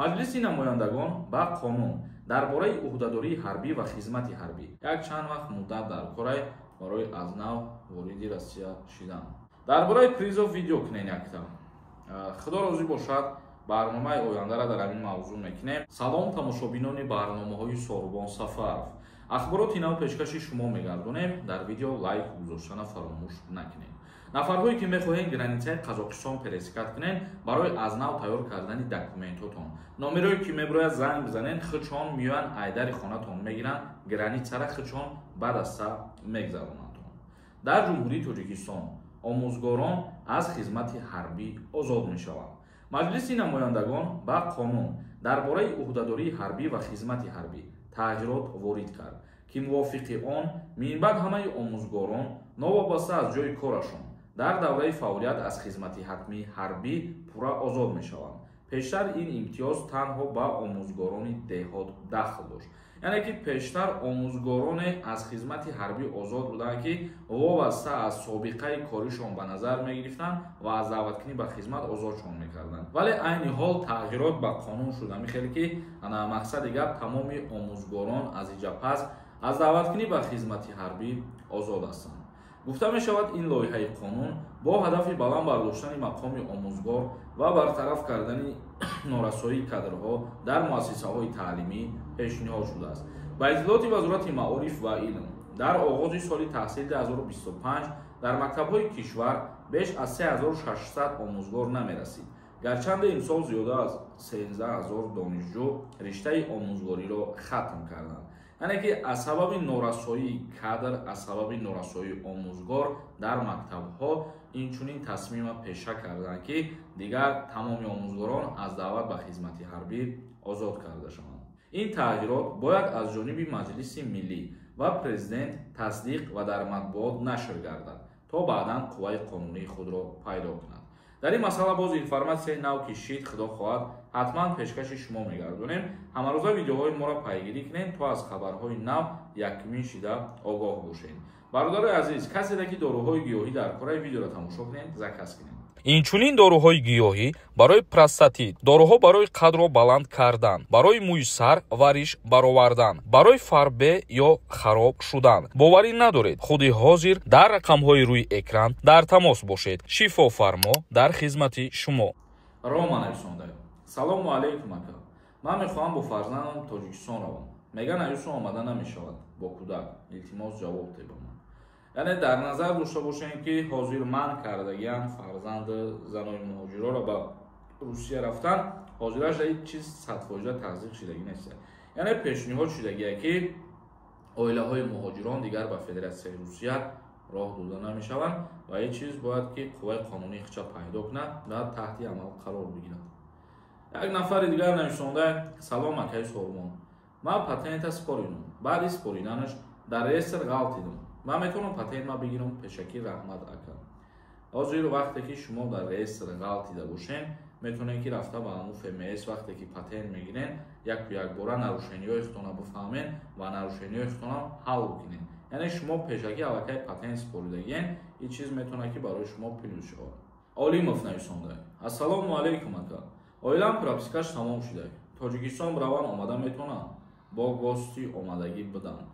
Маҷлиси намояндагон ба қонун дар бораи ӯҳдадории ҳарбӣ ва хизмати ҳарбӣ як чанд вақт муддат дар корай барои аз нав вориди Россия шидан. Дар бораи призыв видео кунен якта. Худо розӣ бошад, барномаи ояндара дар ҳамин мавзӯъ мекунем. Салом, тамошобинони барномаҳои Сорубон Сафаров. Ахбороти нав пешкаши шумо мегардонем. Дар видео лайк гузоштана фаромӯш накунед. Нафарҳое ки мехоҳед границаи Қазоқистон пересекать кунед барои аз нав тайёр кардани документотон, номерое ки мебирояд, занг бизанед, худшон меоянд, айдари хонатон мегиранд, границара худшон ба даста мегзаронандтон. Дар Ҷумҳурии Тоҷикистон омӯзгорон аз хизмати ҳарбӣ озод мешаванд. Маҷлиси намояндагон ба қонун дар бораи ӯҳдадории ҳарбӣ ва хизмати ҳарбӣ тағйирот ворид кард, ки мувофиқи он минбаъд ҳамаи омӯзгорон новобаста аз ҷои корашон дар давраи фаъолият аз хизмати ҳатмии ҳарбӣ пурра озод мешаванд. Пештар ин имтиёз танҳо ба омӯзгорони деҳот дахл дошт. Яъне ки пештар омӯзгороне аз хизмати ҳарбӣ озод буданд, ки вобаста аз собиқаи коришон ба назар мегирифтанд ва аз даъваткунӣ ба хизмат озодшон мекарданд. Вале айни ҳол тағйирот ба қонун шуда мехеле ки ана мақсади гап, тамоми омӯзгорон аз инҷа пас аз даъваткунӣ ба хизмати ҳарбӣ озод ҳастанд. Гуфта мешавад, ин лоиҳаи қонун бо ҳадафи баланд бардоштани мақоми омӯзгор ва бартараф кардани норасоии кадрҳо дар муассисаҳои таълимӣ пешниҳод шудааст. Ба иттилооти Вазорати маориф ва илм, дар оғози соли таҳсил 2025 дар мактабҳои кишвар беш аз 3600 омӯзгор намерасид. Гарчанде имсол зиёда аз 13 000 донишҷӯ риштаи омӯзгориро хатм карданд. Яъне ки аз сабаби норасоии кадр, аз сабаби норасоии омӯзгор дар мактабҳо инчунин тасмима пеша карданд, ки дигар тамоми омӯзгорон аз даъват ба хизмати ҳарбӣ озод карда шаванд. Ин тағйирот бояд аз ҷониби Маҷлиси миллӣ ва президент тасдиқ ва дар матбуот нашр гардад, то баъдан қувваи қонунии худро пайдо кунад. Дар ин масъала боз информатсияи нав ки шид, худо хоҳад, ҳатман пешкаши шумо мегардонем. Ҳамарӯза видеоҳои моро пайгирӣ кунед, то аз хабарҳои нав якумин шида огоҳ бошед. Бародарои азиз, каседе ки доруҳои гиёҳӣ дар кораи, видеоро тамошо кунед, заказ кунед. Инчунин доруҳои гиёҳӣ барои простатит, доруҳо барои қадро баланд кардан, барои мӯи сар ва риш баровардан, барои фарбе ё хароб шудан. Боварӣ надоред? Худи ҳозир дар рақамҳои рӯи экран дар тамос бошед. Шифофармо дар хизмати шумо. Рома нависонда: «Салому алайкум, ака. Ман мехоҳам бо фарзандам Тоҷикистон равам. Меган, аюсо омада намешавад бо кӯдак. Илтимос, ҷавоб де ба ман». Яъне дар назар дошта бошем, ки ҳозир манъ кардагиан фарзанди занои муҳоҷироро ба Русия рафтан. Ҳозираш ҳеҷ чиз 100% тасдиқ шудагӣ нест. Яъне пешниҳод шудагие, ки оилаҳои муҳоҷирон дигар ба Федератсияи Русия роҳ дода намешаванд ва ин чиз бояд ки қувваи қонунии худша пайдо кунад ва таҳти амал қарор бигирад. Як нафари дигар нависонда: «Салом, акаи Сорбон. Ман патента споридум. Баъди спориданаш дар реестр ғалтидум. Ман метавонам патент ма бигирам? Пешакӣ раҳмат, ака». Ҳозир вақте ки шумо дар реестр ғалтида бошед, метавонед, ки рафта ба ҳамун ФМС, вақте ки патент мегирен, яку якбора нарушениҳои худтона бифаҳмед ва нарушениҳои худтона ҳал бикунед. Яъне шумо пешакӣ аллакай патент споридагиен, ин чиз метавонад, ки барои шумо плюс шавад. Олимов нависонда: «Ассалому алайкум, ака. Оилам пропискаш тамом шуда, Тоҷикистон раван омада метавонанд? Бо гости омадагӣ буданд».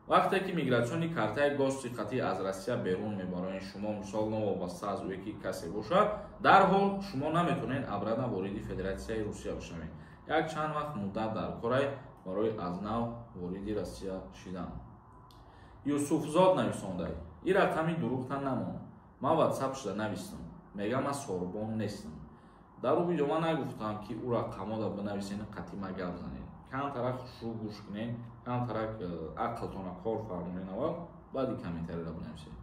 Вақте ки миграционный картаи гости қатъӣ аз Россия берун мебароед шумо, мисол, новобаста аз ӯе ки касе бошад, дарҳол шумо наметавонед обратно вориди Федератсияи Русия бишавед. Як чанд вақт муддат дар корай барои аз нав вориди Россия шидан. Юсуфзод нависонда: «Ин рақами дурӯғта намон. Ман ватсап шуда навистам, мегам, ман Сорбон нестам». Дар ӯ видео ман нагуфтам, ки ӯ рақамода бинависен, қатъи ма гап занед. Камтарак хушрӯ гӯш кунед, камтарак ақлтона кор фармоед аввал, баъди комментарийро бинависед.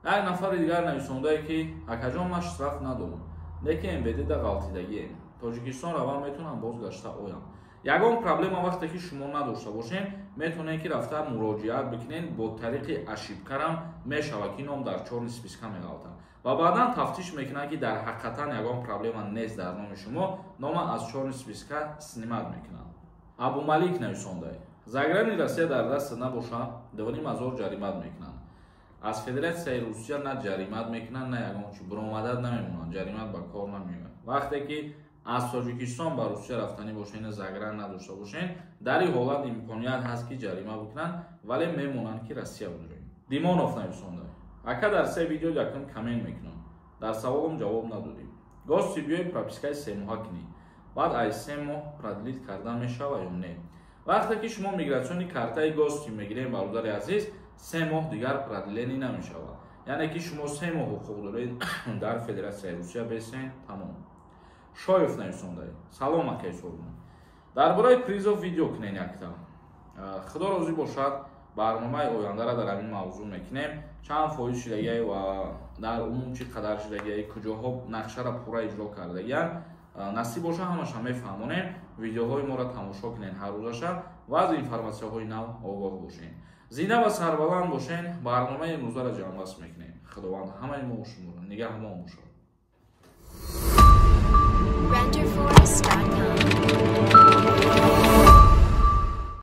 Як нафари дигар нависондае, ки «Акаҷон, ман штраф надорам, лекин МВД да ғалтидагием. Тоҷикистон равам, метавонам бозгашта оям?» Ягон проблема вақте ки шумо надошта бошед, метавонед, ки рафта муроҷиат бикунед. Бо тариқи ошибкарам мешавад, ки ном дар чёрный списка меғалтад ва баъдан тафтиш мекунанд, ки дар ҳақиқатан ягон проблема нест дар номи шумо, нома аз чёрный списка снимать мекунанд. Абумалик нависондае: «Заграни Россия дар даст набошад, 2500 ҷаримат мекунанд». Аз Федератсияи Русия на ҷаримат мекунанд, на ягон чи, буромадат намемонанд, ҷаримат ба кор намеояд. Вақте ки Аз Тоҷикистон ба Русия рафтанӣ бошен, загран надошта бошен, дар ин ҳолат имконият ҳаст, ки ҷарима бикунанд, вале мемонанд, ки Россия бидурем. Димонов нависонда: «Ака, дар се видео якум коммент мекунам, дар саволам ҷавоб надодӣ. Гости биёй, пропискаи 3 моҳа кунӣ, баъд аз 3 моҳ продлить карда мешава ё не?» Вақте ки шумо миграционный картаи гости мегирем, бародари азиз, 3 моҳ дигар продление намешавад, яъне ки шумо 3 моҳ ҳуқуқ доред дар Федератсияи Русия бесен, тамом. Шоев нависонда: «Салом, акаи Сорбон, дар бораи призыв видео кунен якта». Худо розӣ бошад, барномаи ояндара дар ҳамин мавзӯъ мекунем: чанд фоиз шидагиай ва дар умум чӣ қадар шидагиай, куҷоҳо нақшара пурра иҷро кардагиян. Насиб боша, ҳамаша мефаҳмонем. Видеоҳои моро тамошо кунен ҳаррӯзаша ва аз информатсияҳои нав огоҳ бошен. Зинда ва сарбаланд бошен. Барномаи имрӯзаро ҷамъбаст мекунем. Худованд ҳамаи мо шуморо нигаҳбон бошад. Renderforest.com.